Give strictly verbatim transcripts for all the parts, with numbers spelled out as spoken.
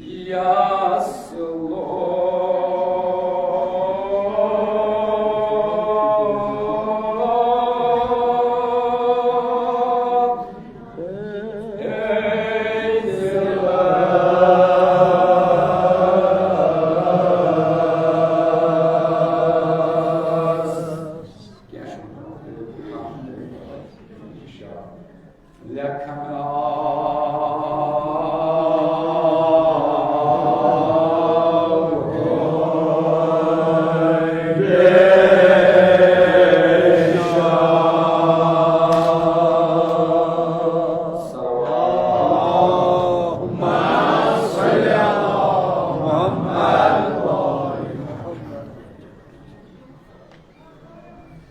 يصلون.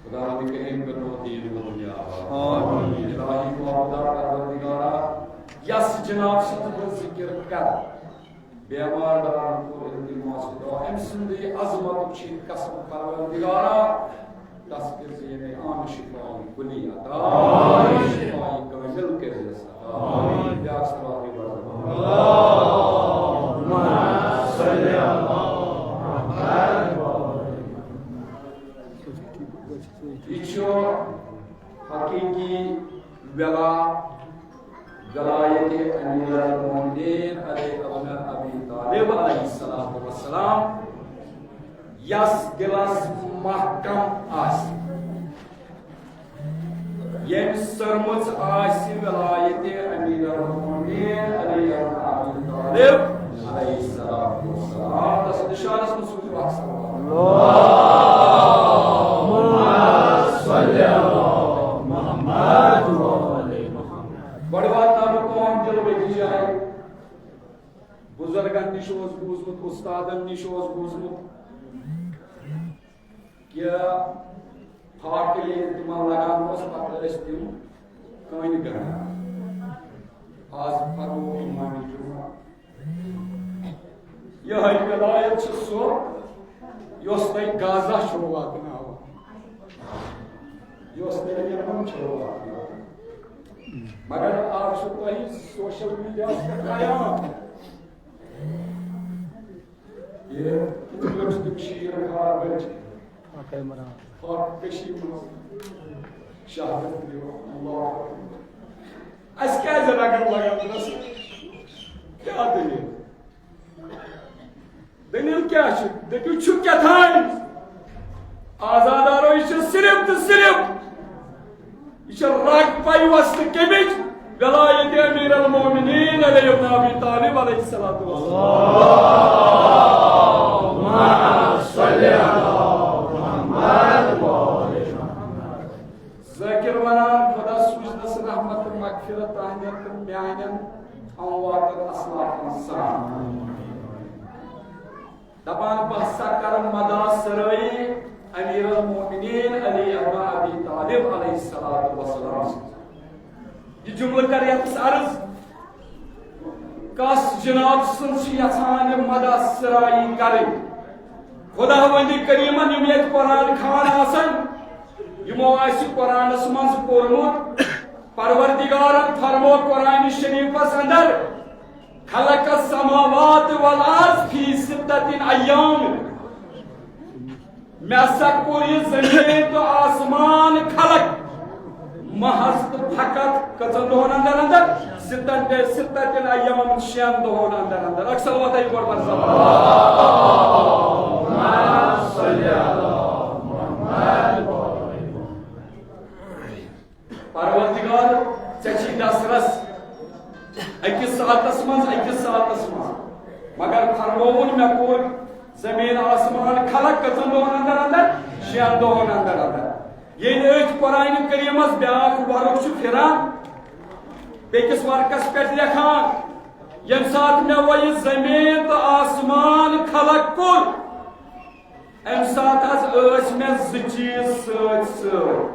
خداوند کریم کرنو دین و دنیا آباد۔ آمین۔ الہی دعا خدا پروردگارا، یس جناب سُنٛد بہٕ ذکر کرٕ، بیمار دارن کوٚر التماس دعا، أمۍ سُنٛدٕے عظمتُک چھُ یہِ قسم پروردگارا، تس کٔرۍ زِ یعنی عام شفا کلی عطا، شفا کامل کٔرۍ زِ عطا۔ آمین۔ بیاکھ صلوات پرو۔ اللہم صل علی محمد۔ یہِ چھُ حقیقی ولا، ولایت امیر المومنین علی ابن ابی طالب علیہ الصلوۃ والسلام، یس دلس محکم آسہِ، ییٚمۍ سٔرمٕژ آسہِ ولایت امیر المومنین علی ابن ابی طالب علیہ الصلوۃ والسلام۔ تس نشانس منٛز سوٗزِو اکھ صلوات۔ اللہم صل علی محمد و آل محمد۔ گۄڈٕ واتناو بہٕ تُہُنٛد دِل بیٚکِس جایہِ۔ بُزرگن نِش اوس بوٗزمُت، اُستادن نِش اوس بوٗزمُت کہِ فاقہٕ ییٚلہِ تِمن لگان اوس، پتہٕ ٲسۍ تِم کٲنہِ گنٛڈان۔ آز پرو امام جمعہ۔ یِہوٚے ولایت چھِ سۄ، یۄس تۄہہِ غزہ چھو واتناوان، یۄس تۄہہِ یمن چھو واتناوان۔ مگر آز چھُ تۄہہِ سوشل میڈیاہَس پٮ۪ٹھ عیان یہِ کِتھ پٲٹھۍ چھِ تِم شیٖر ہاوان۔ اکھ عمران۔ اکھ کٔشیٖرِ منٛز شہادت دِوان۔ اللہ اکبر۔ اَسہِ کیٛازِ رگن لگان درس؟ کیٛاہ دٔلیٖل؟ دٔلیٖل کیٛاہ چھِ؟ دٔپِو، چھُ کیٛاہ تام؟ آزادارو، یہِ چھِ صرف تہٕ صرف، یہِ چھِ رگ پیوستہٕ کٔمِچ؟ ولایت امیر المومنین علی ابن ابی طالب علیہ الصلوۃ والسلام۔ اللہم صل علی محمد و آل محمد۔ ذاکر ونان، خدا سوٗزنس رحمت تہٕ مغفرت تہنٛدٮ۪ن تہٕ میانٮ۪ن امواتن اسلافن سان۔ دپان، بہٕ ہسا کرٕ مداح سرٲیی امیر المومنین علی ابن ابی طالب علیہ الصلوۃ والسلام سٕنٛز۔ یہِ جملہٕ کرٕ یتس عرض، کس جناب سٕنٛز چھِ یژھان یہِ مداح سرٲیی کرٕنۍ؟ خداوندِ کریمن یِم ییٚتہِ قرآن خوان آسن، یِمو آسہِ قرآنس منٛز پوٚرمُت، پروردگارن فرمو قرآن شریفس اندر، خلق السماوات والارض فی ستۃ ایام۔ مےٚ ہسا کوٚر یہِ زٔمیٖن تہٕ آسمان خلق محض تہٕ فقط کٔژن دۄہن اندر اندر؟ ستن، ستۃ ایام، شٮ۪ن دۄہن اندر اندر۔ اکھ صلوات ہے گۄڈٕ بر صلوات۔ پروردگار، ژےٚ چھی نصرس أکِس ساعتس منٛز، أکِس ساعتس منٛز۔ مگر فرمووُن، مےٚ کوٚر زمین آسمان خلق کٔژن دۄہن اندر اندر؟ شٮ۪ن دۄہن اندر اندر۔ ییٚلہِ أتھۍ قرآن کریمس بیاکھ ورق چھُ پھران، بیٚکِس ورقس پٮ۪ٹھ لیکھان، ییٚمہِ ساتہٕ مےٚ وۄنۍ یہِ زمین تہٕ آسمان خلق کوٚر، امہِ ساتہٕ حظ ٲسۍ مےٚ زٕ چیٖز سۭتۍ سۭتۍ۔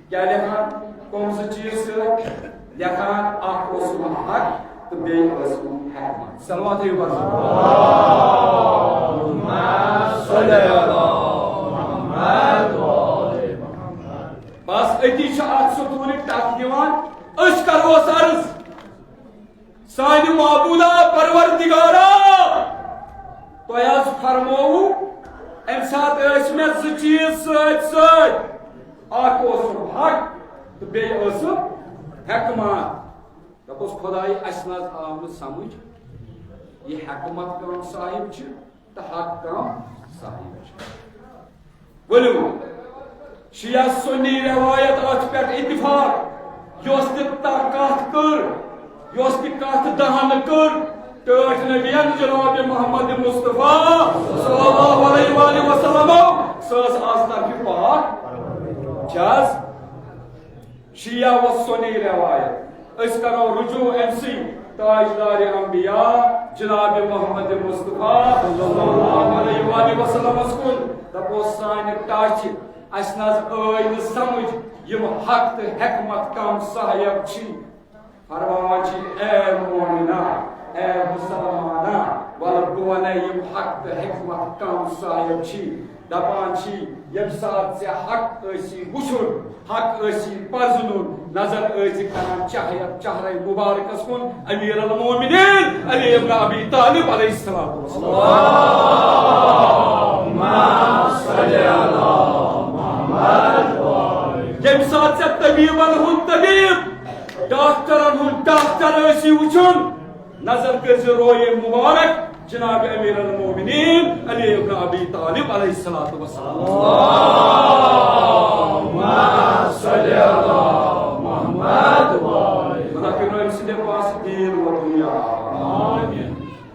کیٛاہ لیکھان؟ کٕم زٕ چیٖز سۭتۍ؟ لیکھان، اکھ اوسُم حق تہٕ بیٚیہِ ٲسٕم حکمت۔ صلوات ہے بس۔ بس أتی چھُ اتھ ستوٗنٕکۍ ٹکھ دِوان۔ أسۍ کرہوس عرض، سانہِ معبودا پروردگارا، تۄہہِ حظ فرمووُ، اَمہِ ساتہٕ ٲسۍ مےٚ زٕ چیٖز سۭتۍ سۭتۍ۔ اکھ اوسُم حق تہٕ بیٚیہِ ٲسٕم حکمت۔ دوٚپُس، خۄدایہِ، اَسہِ نہ حظ آو نہٕ سمجھ، یہِ حکمت کم صاحب چھِ تہٕ حق کم صاحب چھِ۔ ؤلِو، شیعہ سنی روایت اتھ پٮ۪ٹھ اتفاق، یۄس تہِ تا-، کتھ کٔر، یۄس تہِ کتھ دہن کٔر، ٹٲٹھۍ نبین جناب محمد مصطفیٰ صلی اللہ علیہ وآلہ وسلم، سۄ ٲس از طرفہِ پاک۔ چھا حظ؟ شیعہ و سنی روایت۔ أسۍ کرو رجوع أمۍ سٕے تاجدار انبیاء جناب محمد مصطفیٰ صلی اللہ علیہ وآلہ وسلمس کُن۔ دپو، سانہِ ٹاچہِ، اسہِ نہ حظ ٲے نہٕ سمجھ یِم حق تہٕ حکمت کم صاحب چھی۔ فرماوان چھی، اے مومنا، اے مسلمانا، ولہٕ بہٕ ونے یِم حق تہٕ حکمت کم صاحب چھی۔ دپان چھی، ییٚمہِ ساتہٕ ژےٚ حق ٲسی وُچھُن، حق ٲسی پرزٕنُن، نظر ٲسی کران چہرٕ، چہرے مبارکس کُن، امیر المومنین علی ابن ابی طالب علیہ الصلوۃ والسلام۔ ییٚمہِ ساتہٕ ژےٚ طبیبن ہُنٛد طبیب، ڈاکٹرن ہُنٛد ڈاکٹر ٲسی وُچھُن، نظر کٔرۍ زِ رویے مبارک جناب امیر المومنین علی ابن ابی طالب علیہ الصلوۃ والسلام۔ خدا کٔرِنو أمۍ سٕنٛدِ پاسہٕ دین و دنیا۔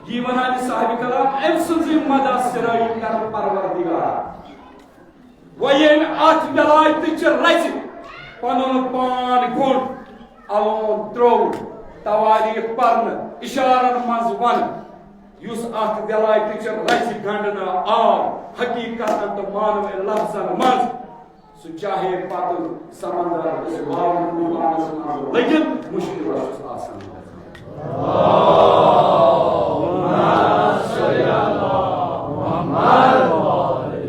یی ونان یہِ صاحب کلام أمۍ سٕنٛزٕے مدح سرٲیی کرن پروردگار۔ وۄنۍ ییٚمۍ اتھ ولایتٕچہِ رژِ پنُن پان گوٚنڈ، الون تروو، توٲریٖخ پرنہٕ، اشارن منٛز ونہٕ، یُس اتھ ولایتٕچہِ رژِ گنڈنہٕ آو، حقیقتن تہٕ معنوی لفظن منٛز، سُہ چاہے پتہٕ سمندر کِس واوٕ طوفانس منٛز لٔگِتھ مشکلس چھُس آسان۔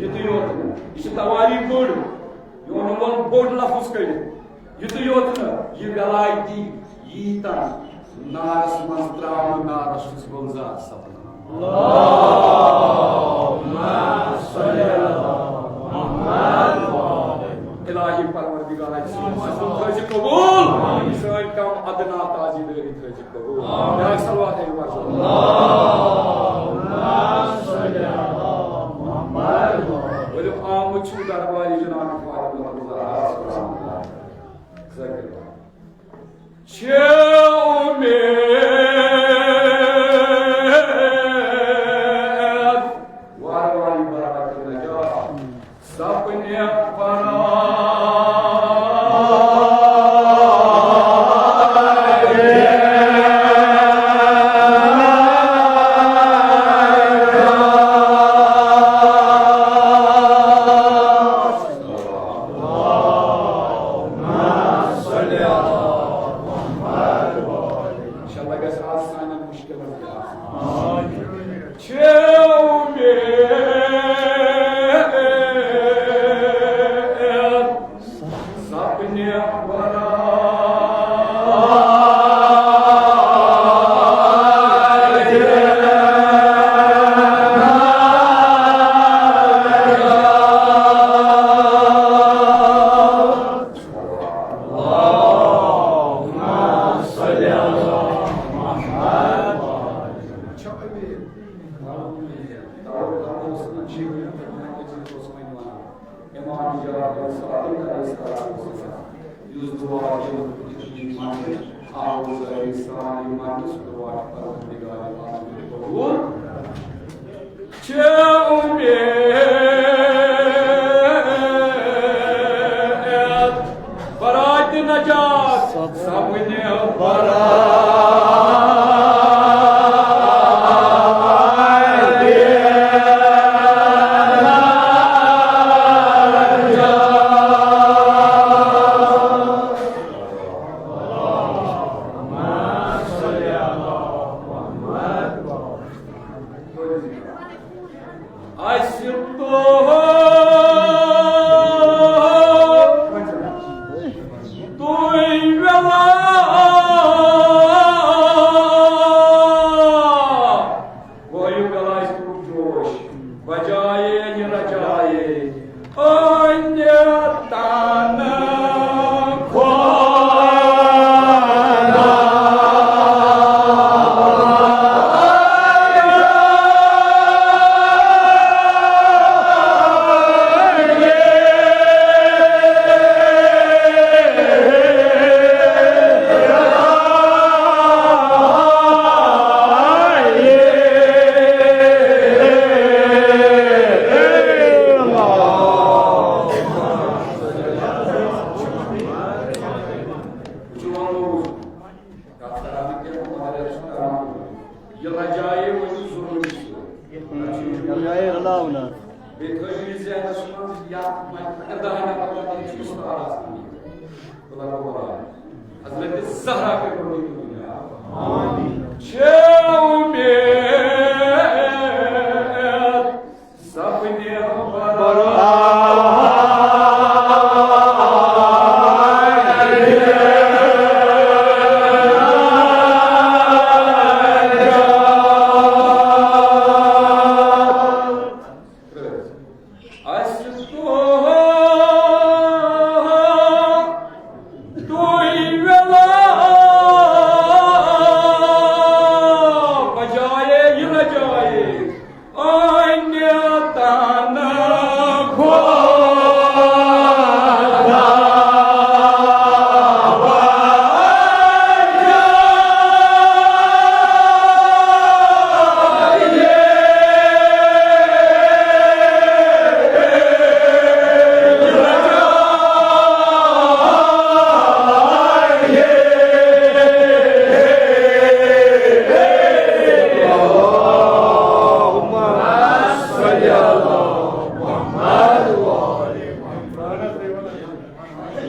یُتُے یوت نہٕ، یہِ چھِ توٲریٖخ بٔڑ، یہِ وَنُن وول بوٚڑ لفظ کٔڑِتھ۔ یُتُے یوت نہٕ، یہِ ولایتی ییٖتن نارس منٛز ترٛاونہٕ، نارس چھُس گُلزار سپدان۔ الٰہی پروردگار، اَسہِ تھٲوزِ قبول۔ سٲنۍ کم ادنا تازی دٲری تھٲوزِ قبول۔ بیٛاکھ صلوات ہیٚیِو پَرُن۔ ؤلِو، آمُت چھُ دربارِ جناب خواجہ محمد رضا۔ ذٲکِر۔ چھِ اُمید۔ وارٕ وارٕ یہِ برابر کٔرِو نجات۔ سپنہِ برابر۔ انشاءاللہ گژھِ آز سانٮ۪ن مُشکِلن تہِ آسان۔ چھِ اُمید سپنہِ برابر۔ امام جعفر صادق علیہ الصلوۃ والسلام، یُس دعا چھُ منگان، آواز علی سان منگس، دعا چھُ پروردگار عالم قبول۔ چھِ اُمید برات نجات سپنہِ برات۔ آسہِ یہِ لجایے ؤنِو ضروٗری سۭتۍ۔ لجایے رلاونا۔ بیٚیہِ تھٲیِو یہِ ذہنَس منٛز، یَتھ منٛز اگر دَہَن نفرَن منٛز چھِ اُستاد آسان۔ اللہ رب العالمین۔ حضرت زہرا پٮ۪ٹھ روٗدۍ دُنیا۔ چھِ اُمید سپدِ برابر۔ اَسہِ توٚر تُہۍ ویلا بجایے یہِ لجایے۔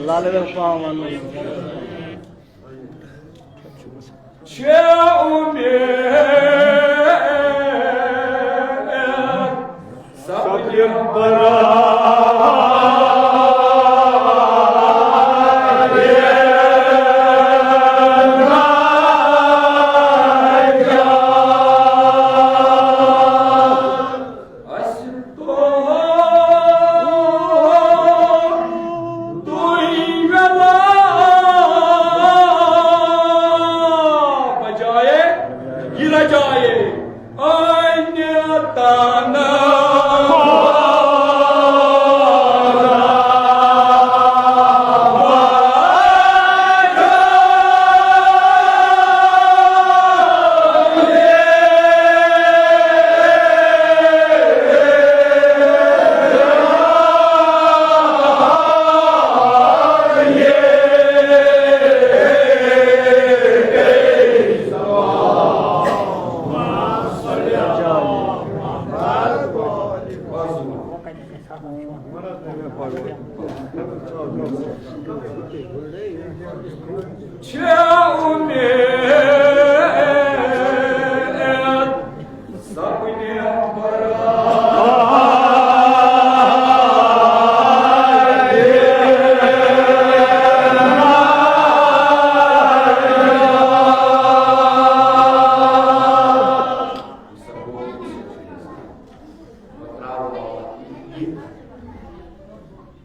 لالے پاون۔ چھِ اُمید سپدِ برابر۔ اَسہِ توٚر تُہۍ ویلا بجایے یہِ لجایے۔ چھِ اُمید سپدِ برابر۔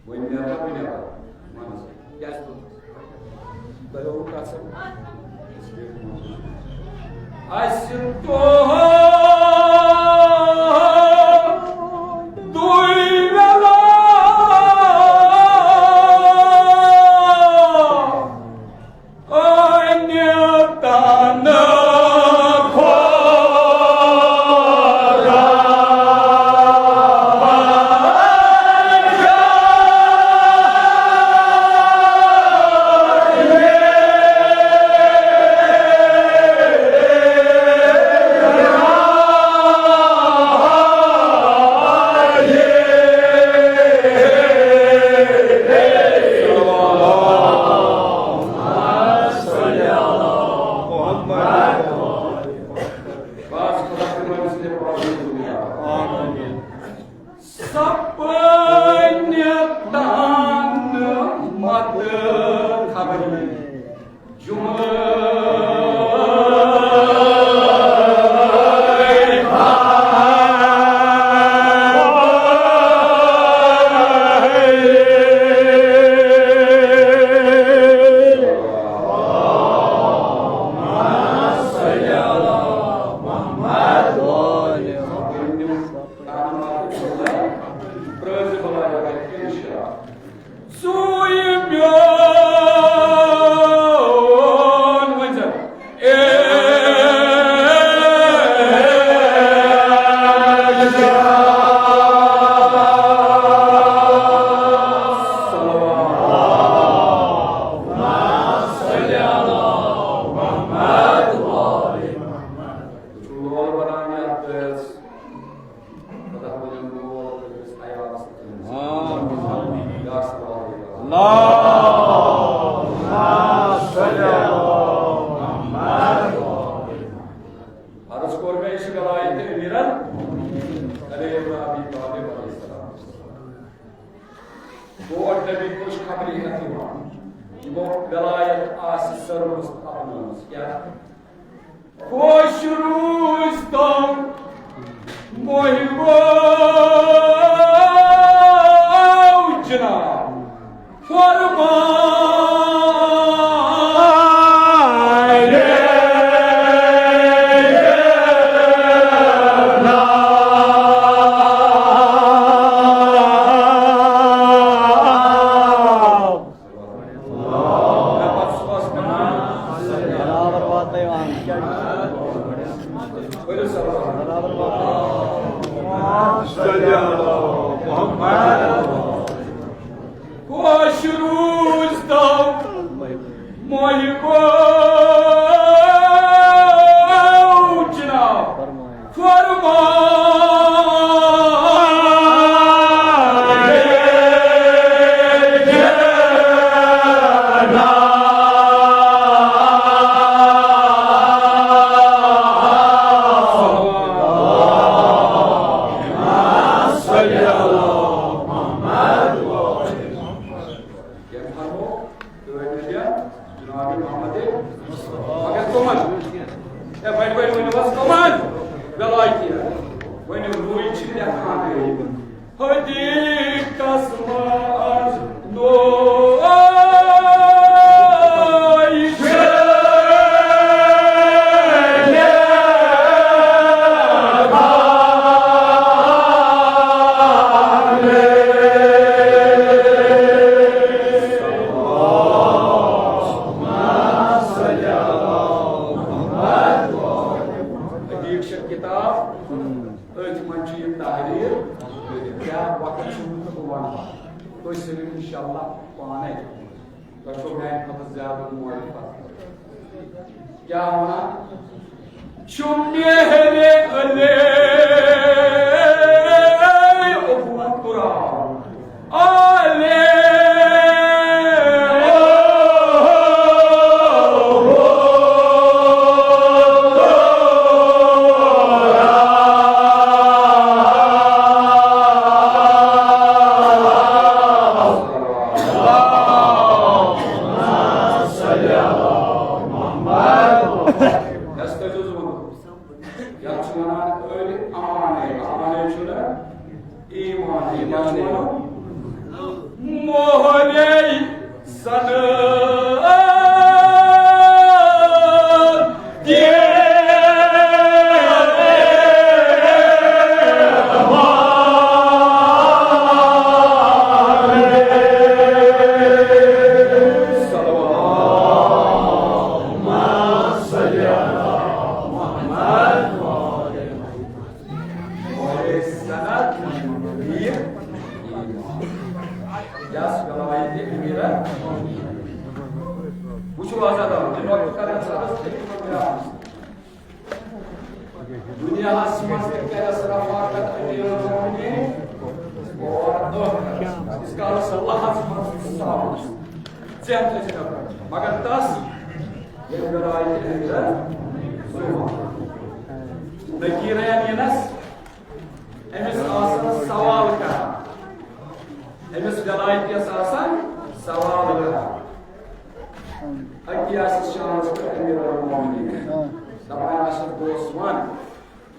وۄنۍ نیرٕ بہٕ نٮ۪بر۔ وَنس، کیٛازِ کوٚرُتھ؟ تۄہہِ ٲسوٕ کَتھ سَمجھ؟ اَسہِ توٚر دُے ویلا۔ عرض کوٚر مےٚ، یہِ چھُ ولایت امیرن علی ابن ابی طالب علیہ السلام۔ گوٚو نبی خوشخبری ہٮ۪تھ یِوان۔ یِمو ولایت آسہِ سٔرمٕژ تہٕ اپنٲومٕژ۔ کیٛاہ؟ خوش روٗزۍ تو محبو جناب۔ فرمائے خوش روٗزۍ تو محبو جناب۔ فرمائے۔ ییٚمۍ فرمو، تُہۍ ؤنِو مےٚ جناب محمد مصطفیٰ۔ مگر کٕمن؟ ہے، وۄنۍ، وۄنۍ ؤنِو حظ کٕمن؟ ولایتین۔ ؤنِو، روٗے چھِ لیکھان غریٖبن۔ حدیقس منٛز نوش۔ حدیق چھےٚ کِتاب، أتھۍ منٛز چھُ یہِ تحریر۔ کیٛاہ وقت چھُ وُنہِ تہٕ بہٕ وَنہٕ پَتہٕ۔ تُہۍ سٔمِو اِنشاءاللہ پانَے۔ تۄہہِ چھو میانہِ کھۄتہٕ زیادٕ معرفت۔ کیٛاہ وَنان؟ چھُ میہرِ علی ابو تراب۔ علی۔ یَتھ کیٛاہ چھُس وَنان؟ ألۍ اَمانَے، اَمانَے چھُنہ ایٖمانَے، یَتھ چھُ وَنان مۄہرے سَنہٕ۔ یَس ولایت امیرہ۔ وٕچھِو حظ، اگر دُنیاہُک کرن سا حظ، دُنیاہَس منٛز تہِ کَرٮ۪س رفاقت امیر المؤمنین اور ٲخرت۔ ییٖتِس کالَس اللہَس منٛز سامان ژےٚ تھٲوِتھ رَٹُن۔ مگر تَس ییٚلہِ ولایت امیرہ نکیرین یِنَس، أمِس آسن سوال کران۔ أمِس ولایتس آسن سوال کران۔ أتی آسہِ شانس پٮ۪ٹھ امیر المؤمنین۔ دپان آسٮ۪س، دوس ون۔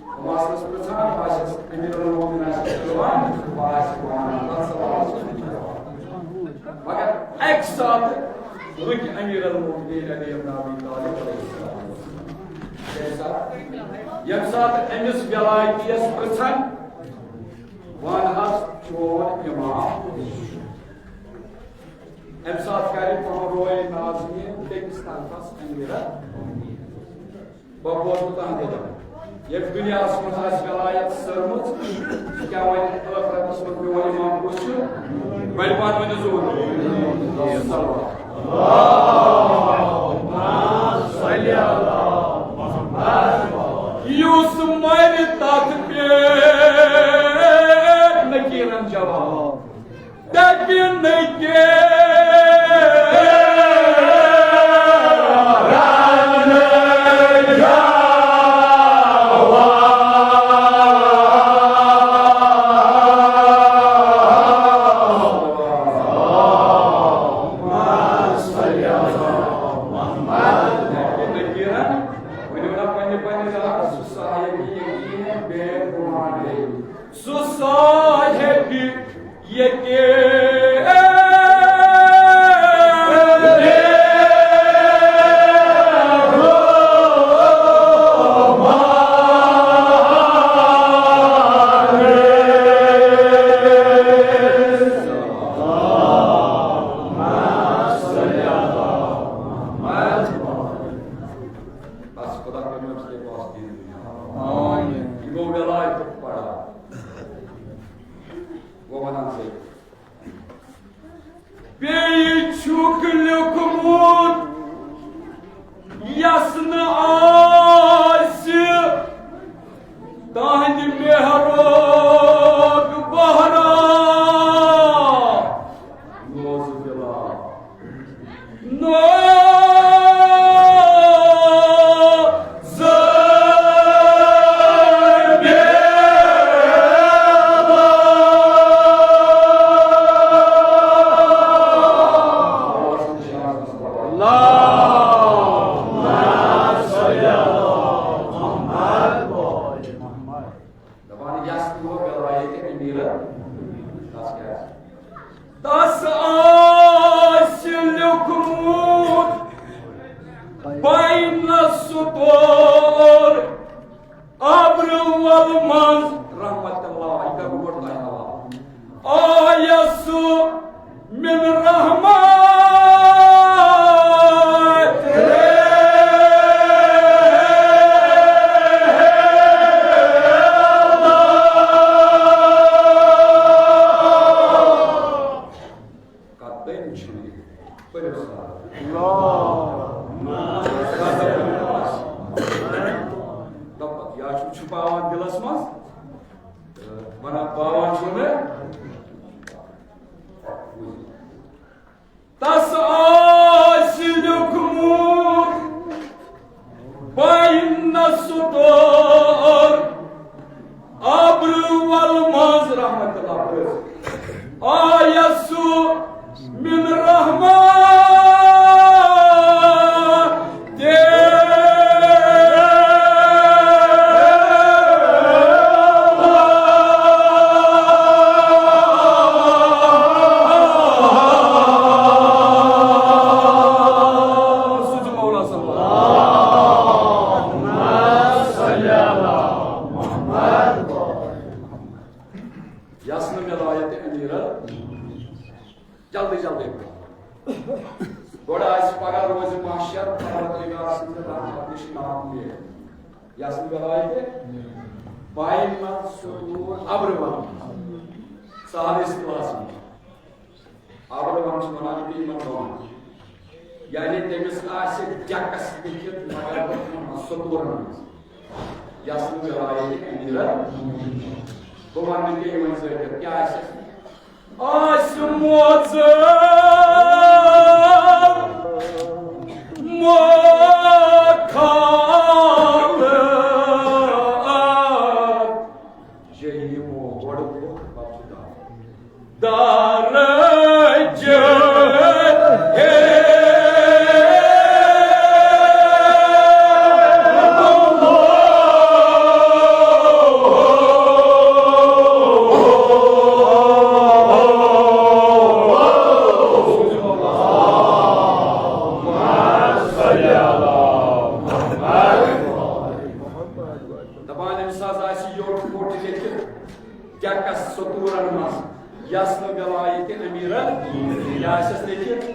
یِم آسنس پرژھان، بہٕ آسٮ۪س امیر المؤمنین آسٮ۪س پرژھان، بہٕ آسہٕ ونان، تتھ سوالس چھُنہٕ جواب۔ مگر اکہِ ساتہٕ رُکۍ امیر المؤمنین علی ابن ابی طالب علیہ السلام۔ کیٛازِ سا؟ ییٚمہِ ساتہٕ أمِس ولایتیَس پرژھن، وَن حظ چون اِمام۔ اَمہِ ساتہٕ کَرِ پَنُن رویہِ نازنیٖن بیٚکِس طرفَس أمیٖرَس۔ بہٕ بوزٕ تُہٕنٛدِ دِلہٕ۔ ییٚمہِ دُنیاہَس منٛز آسہِ ولایت سٔرمٕژ، سُہ کیٛاہ وَنہِ ٲخرتَس منٛز میون اِمام کُس چھُ؟ وۄنۍ وَن، ؤنِو زور۔ یُس مَرِ تَتھ پٮ۪ٹھ نکیرن جواب۔ دَپہِ نکیرن جواب۔ سُہ صاحب یقین بے گمان۔ سُہ صاحب یقین۔ بس خدا کٔرِنۍ أمِس تہِ پاس دِنۍ دُنیا۔ آمین۔ یہِ گوٚو ولایتُک پڑاو۔ گوٚو وَنان سۭتۍ۔ بیٚیہِ چھُکھ لیوٚکھمُت یَس نہٕ آسہِ تہنٛدِ مہرُک بہرا۔ نوز باللہ۔ نوز باللہ۔ اللہم صل علی محمد۔ دپان یس تہِ ہو ولایت امیرن، تس کیٛاہ آسہِ؟ تس آسہِ لیوٚکھمُت بین السطور ابرٕ ول منٛز رحمت اللہ، یہِ کرٕ بہٕ گۄڈٕ تۄہہِ حوالہٕ۔ آیس من رحمت۔ کتٮ۪ن چھُ یہِ؟ پٔرِو سا۔ دَپان، یا چھُ چھُپاوان دِلس منٛز، تہٕ ونان، باوان چھُ مےٚ۔ تس آسہِ لیوٚکھمُت بین السطور ابرٕ ول منٛز رحمت اللہ پرٛژھ۔ آیس من رحمت۔ یس نہٕ مےٚ لایق تہِ امیٖرن۔ جلدی جلدی۔ گۄڈٕ آسہِ پگاہ روزِ محشر پروردگار سٕنٛدِ رحمت نِش ناامید۔ یس نہٕ مےٚ لایق تہِ پایہِ منٛز سکوٗن ابرٕ ونان۔ سہل اصطلاحس منٛز۔ ابرٕ ونان چھِ ونان یہِ یِمن دۄن۔ یعنی تٔمِس آسہِ ڈیکس لیکھِتھ مگر سطورن منٛز۔ یس نہٕ مےٚ لایق تہِ امیٖرن۔ بہٕ ونہٕ نہٕ کینٛہہ یِمن ذٲکر کیٛاہ آسہِ۔ آسہِ موزٕ موکھال۔ جے یِمو گۄڈٕ ووٚتھ پتہٕ چھُ دَو۔ درجہ ہے۔ دپان أمِس حظ آسہِ یوٚٹ پوٚٹ لیٚکھِتھ ڈیکس سطورن منٛز، یس نہٕ مےٚ لایق تہِ امیرن، یہِ آسٮ۪س لیٚکھِتھ۔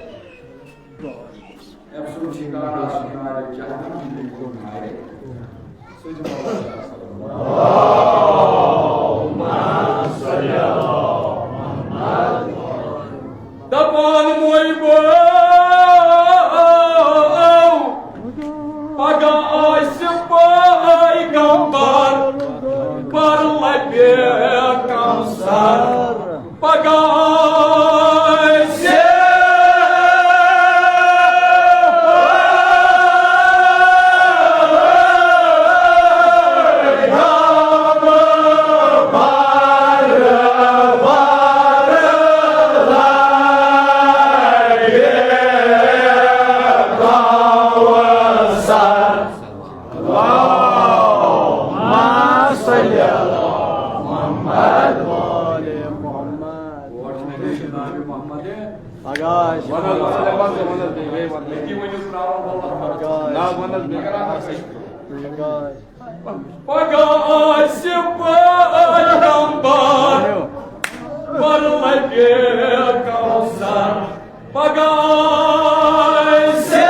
أمۍ سُنٛد ٹھِکانہٕ آسُن نارِ جہنم، یہِ لیٚکھِتھ نارِ۔ سُہ چھُ دپان موے بٲو، پگاہ آسہِ پیغمبر، پر لبہِ کمسر۔ پگاہ آسہِ پگاہ آسہِ پیغمبر، پر لبہِ کوثر۔ پگاہ آسہِ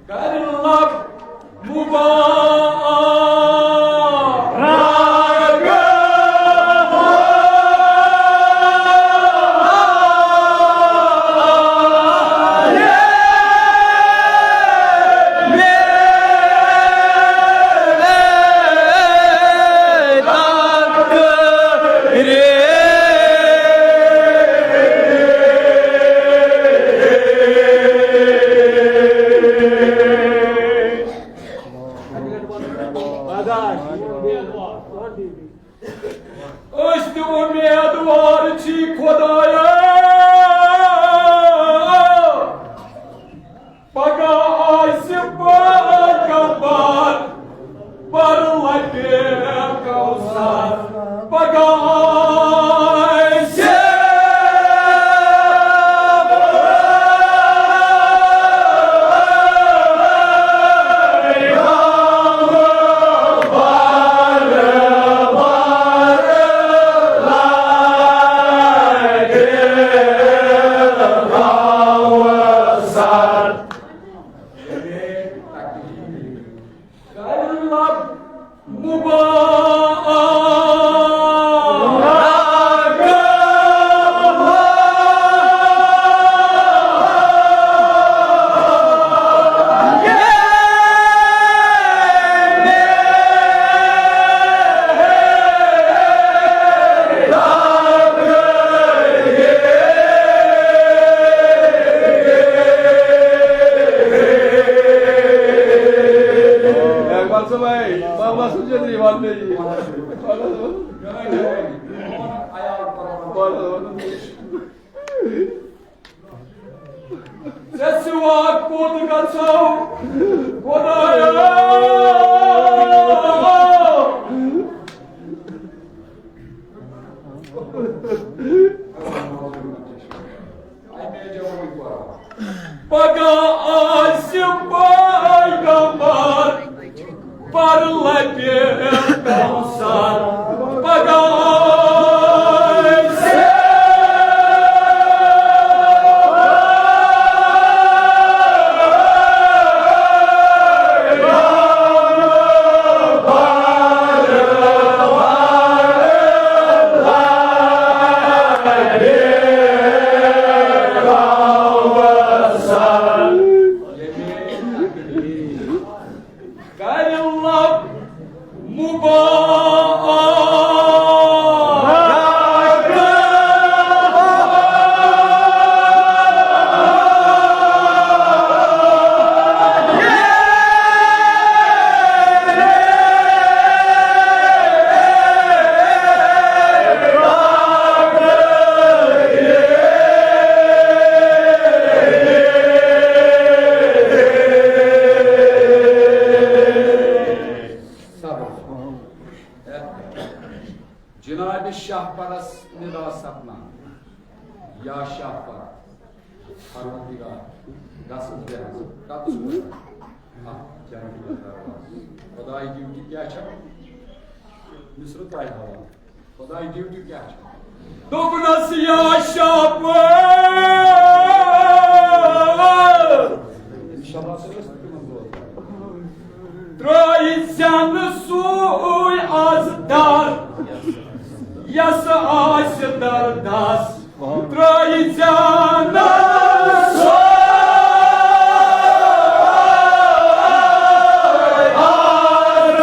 کر لب مبارک۔ أسۍ تہِ اُمیدوار چھی خۄدایا، پگاہ آسہِ پیغمبر، پر لبہِ کوثر۔ پگاہ آسہِ اقبال صٲب، اے، بابا سُنٛد چھُ یِوان بیٚیہِ۔ ژےٚ سوا کوٚت گژھو خۄدایا؟ پگاہ آسہِ پیغمبر، پر لبہِ کوثر۔ پگاہ آسہِ کر لب مبارک۔ جناب شاہ پرس ندا سپنا، یا شاہ پر، پروردگار، گژھ حظ بیٚہہ حظ، کتھ چھُ کران؟ اکھ جنتی درواز۔ خداے ڈیوٹی کیٛاہ چھےٚ؟ مصرٕ ترٛایہِ حوالہٕ۔ خداے ڈیوٹی کیٛاہ چھےٚ؟ دوٚپنس یا شاہ پر، ترٛٲیِو زٮ۪نہٕ سُے از در، یس آسہِ دردس۔ ترٛٲیِو زٮ۪نہٕ سُے از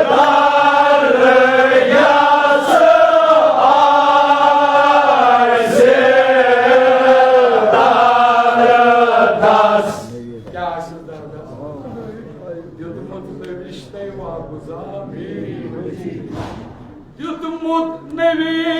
در، یس آسہِ دردس۔ نبی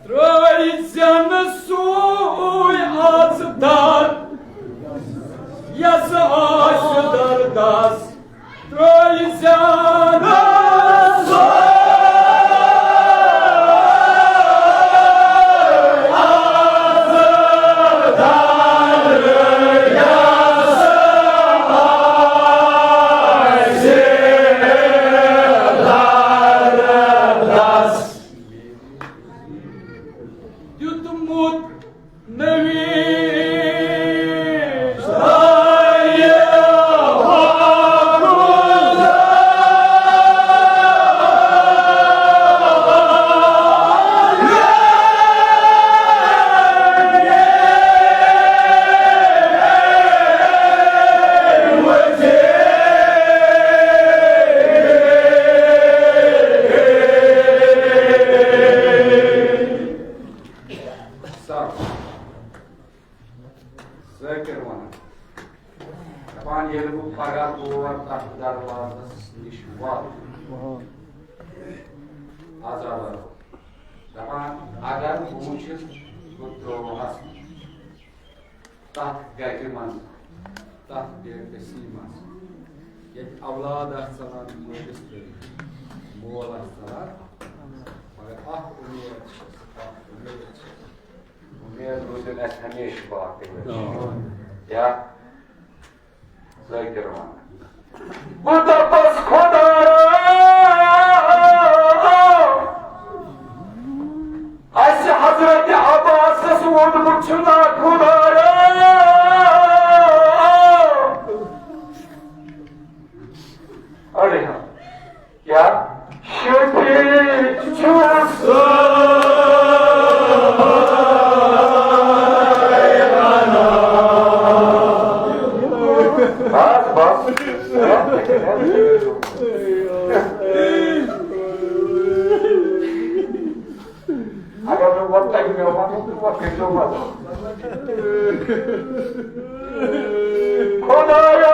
ترٲوۍ زٮ۪ن سُے آز در، یس آسہِ دردس۔ ترٲوۍ زٮ۪ن سُے آز در، یس آسہِ دردس۔ دیُتمُت نبی ذٲکِر وَنان، دَپان، ییٚلہِ بہٕ پَگاہ تور تَتھ دروازَس نِش واتہٕ، عذاب وَنو۔ دَپان، اگر بہٕ وٕچھِتھ، بہٕ ترٛووہَس تَتھ گَرِ منٛز، تَتھ بے کسی منٛز، ییٚتہِ اولاد آسہِ ژَلان مٲلِس تہٕ مول آسہِ ژَلان، مگر اَکھ اُمید چھَس، اَکھ اُمید چھَس۔ اُمید روٗزِن اَسہِ ہمیشہِ باقٕے۔ آ۔ یا ذٲکِر وَنان۔ بہٕ دَپَس خۄدایا، اَسہِ حضرت عباسَس ووٚنمُت چھُنا خۄدایا۔ اَڑے ہا۔ کیا؟ شفیع چھُس۔ بس، بس۔ اگر نہٕ وۄنۍ تۄہہِ مےٚ وَنُن تہٕ وۄنۍ کٔرۍزیو مَدد۔ خۄدایا،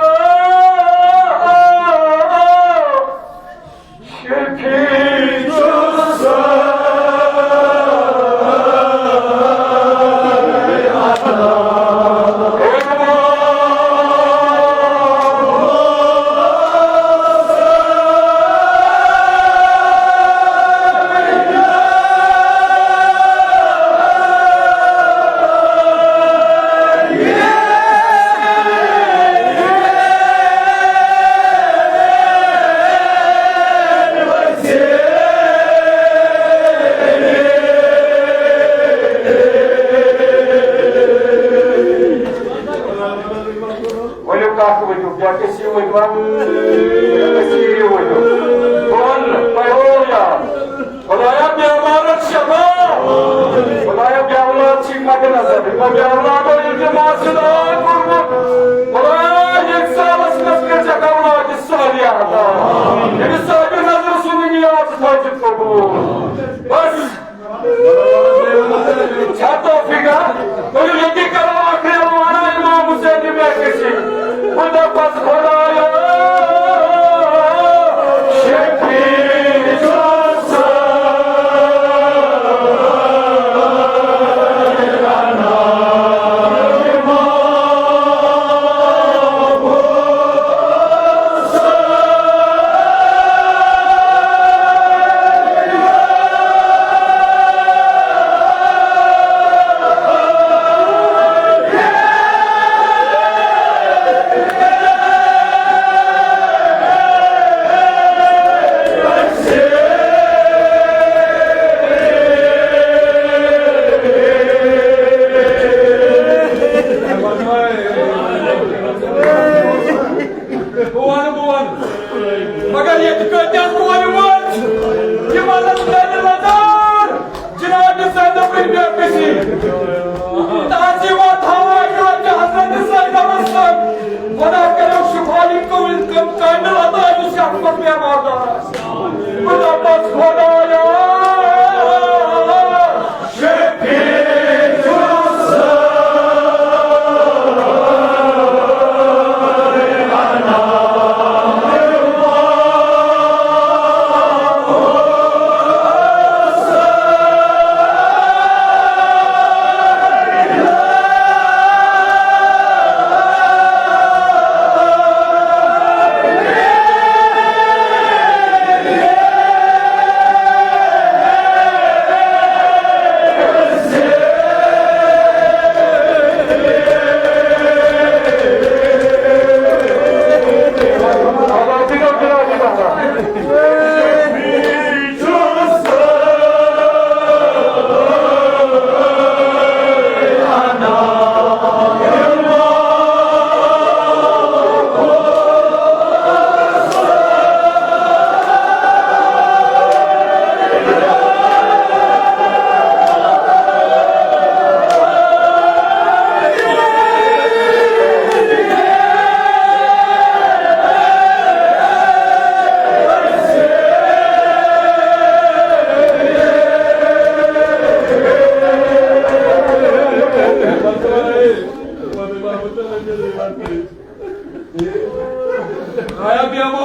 شفیع چھُس۔ ؤلِو کَتھ ؤنِو، کیٛاہ کٔشیٖرِ ؤنِو ہا؟ کٔشیٖرِ ؤنِو۔ بہٕ وَنہٕ، تۄہہِ ہوو یاد۔ خۄدایا، بیمارَس شفا۔ خۄدایا، بے اولاد چھِ مَدِ نظر۔ یِمو بے اولادو اِلتِماس چھُ دُعا کوٚرمُت۔ خۄدایا، ییٚمہِ سالَس منٛز کٔرۍزٮ۪کھ اولادِ صالحہ عطا۔ ییٚمِس صاحبِ نظر سُنٛد نیاز تھٲوزِ قبوٗل۔ بس۔ چھا توفیق؟ ؤلِو ییٚتی کرو اکھ ریلوانہ امام حسین مےٚ گژھِ۔ بہٕ دپس خدایا، شفیع چھُس۔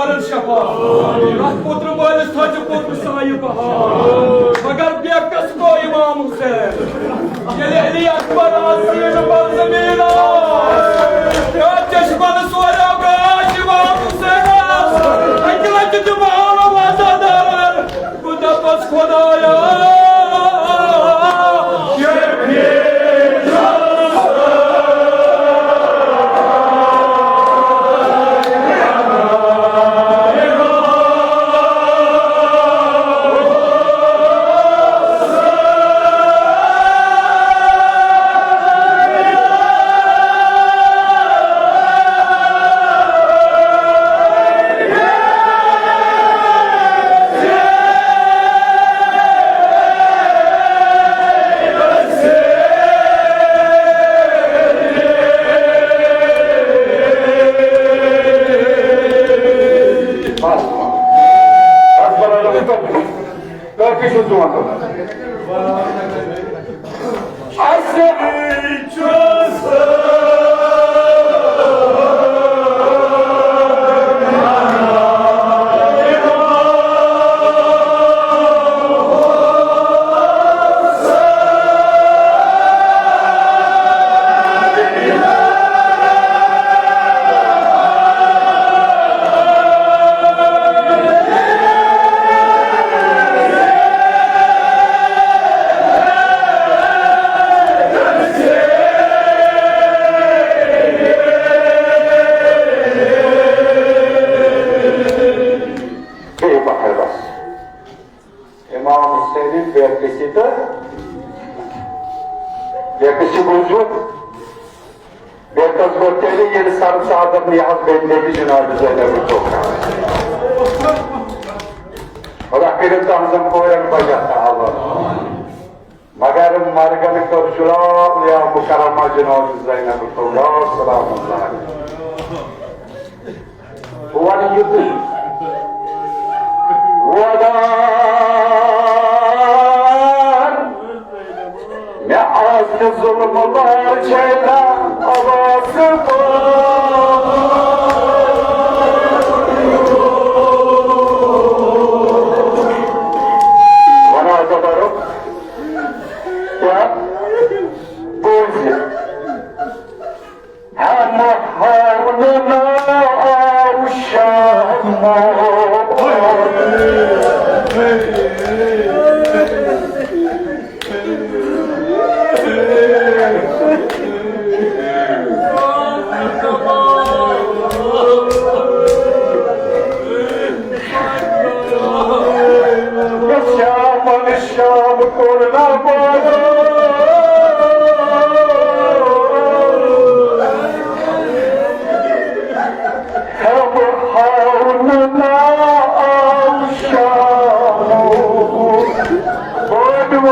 شفا۔ رتھ پوترٕ وٲلِس تھٲوزِ پوترٕ سایہِ بہار۔ مگر بے کس گوٚو امام حسین۔ ییٚلہِ علی اکبر آو زیٖنہٕ پتہٕ زٔمیٖنس، تہٕ چشمن سوریو گاش امام حسینس۔ اکہِ لٹہِ تہِ مارو عزادارن۔ بہٕ دپس خدایا، کٲفی چھُ چون۔ اَسہِ چھُ بیٚیہِ پَتھر بَس۔ امام حسینٕنۍ بے کسی تہٕ بے کسی موٗجوٗب۔ بے کس گوٚو تیٚلہِ، ییٚلہِ سر ژادر نِیہَس بیٚنہِ نبی جناب زینب الکبریٰ۔ خدا کٔرِن تُہنٛزن کورٮ۪ن بجا تہٕ حلال۔ مگر مرگن کٔر جلال یا مکرمہ جناب زینب الکبریٰ سلام اللہ علیہا۔ بہٕ وَنہٕ یِتُے۔ وۄدان مےٚ آسہِ ظُلمہٕ لار چھَے نہ آواز۔ وَنان زبرُک کیٛاہ بوزِ؟ ہم ہاونہٕ ناو شامو۔ شامن شام کوٚر نہ بازار۔ ہم ہاونہٕ ناو شامو۔ بٔڑ وَ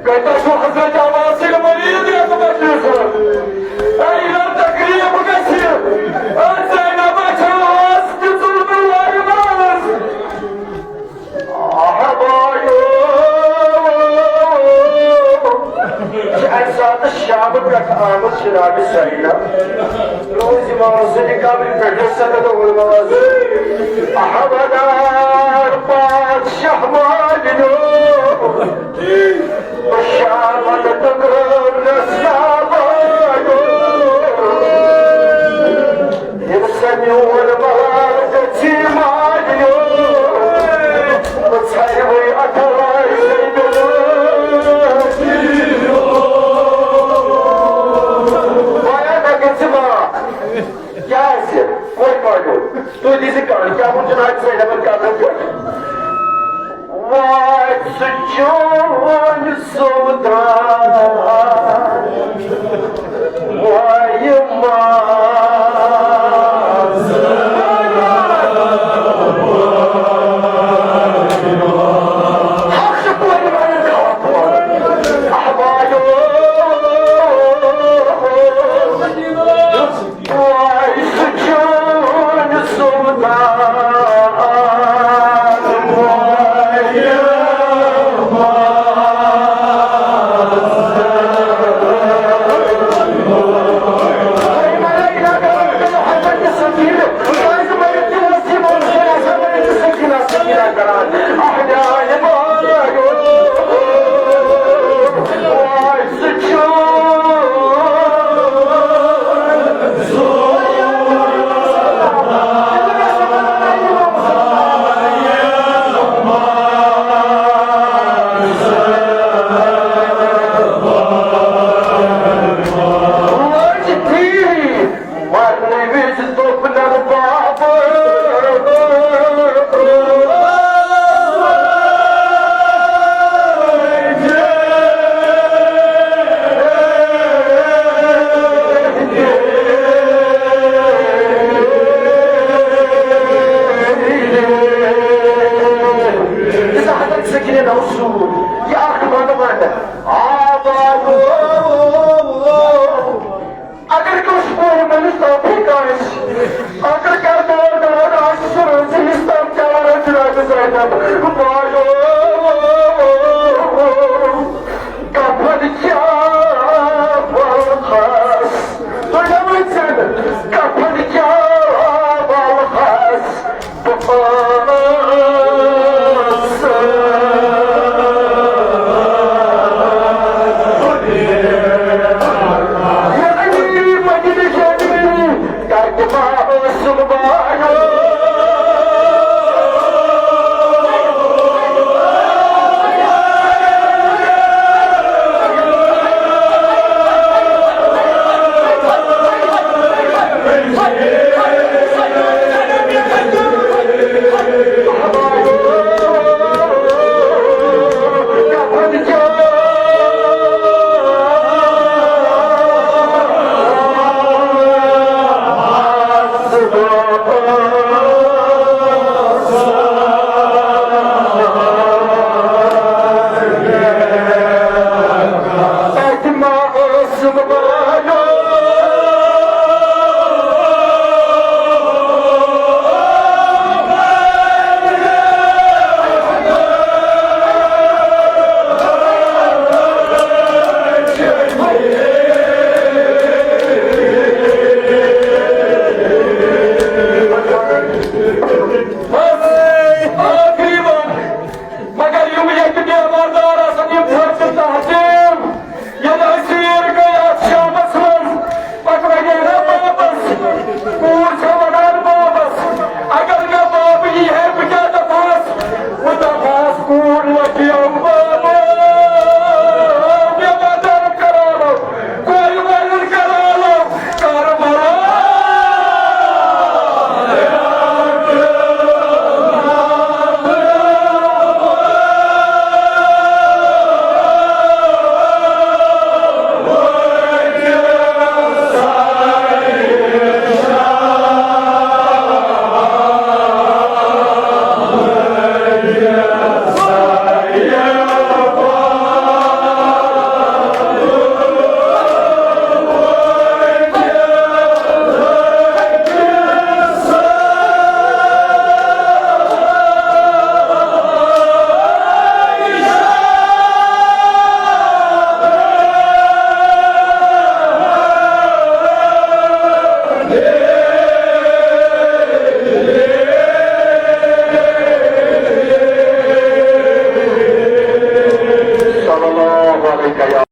کتہِ چھُ حضرت عباس ییٚلہِ مریٖض یَتھ مجلسَس منٛز؟ اے، ییٚلہِ تقریٖب گژھِ، اے، زینبہ چھِ آز تہِ ظُلمہٕ وارِ منٛز۔ احبایو، یہِ چھِ اَمہِ ساتہٕ شامہٕ پٮ۪ٹھ آمٕژ جناب سیدہ۔ روز امام سٕنٛدِ قبرِ پٮ۪ٹھ یۄس سَتَتھ وُہُر ماز۔ احبدار پادشاہ مالِنو، بہٕ شامَن ٹُکرٲونَس نابالو۔ ییٚلہِ سا میون مال گژھِ مالیو، بہٕ ژھرِ وۄنۍ اَتھٕ لارِ سیدُل۔ وایا نہ گژھِ مال۔ کیٛازِ؟ کوٚت مالیو؟ تُہۍ دِژٕ کَن، کیٛاہ ووٚن جناب؟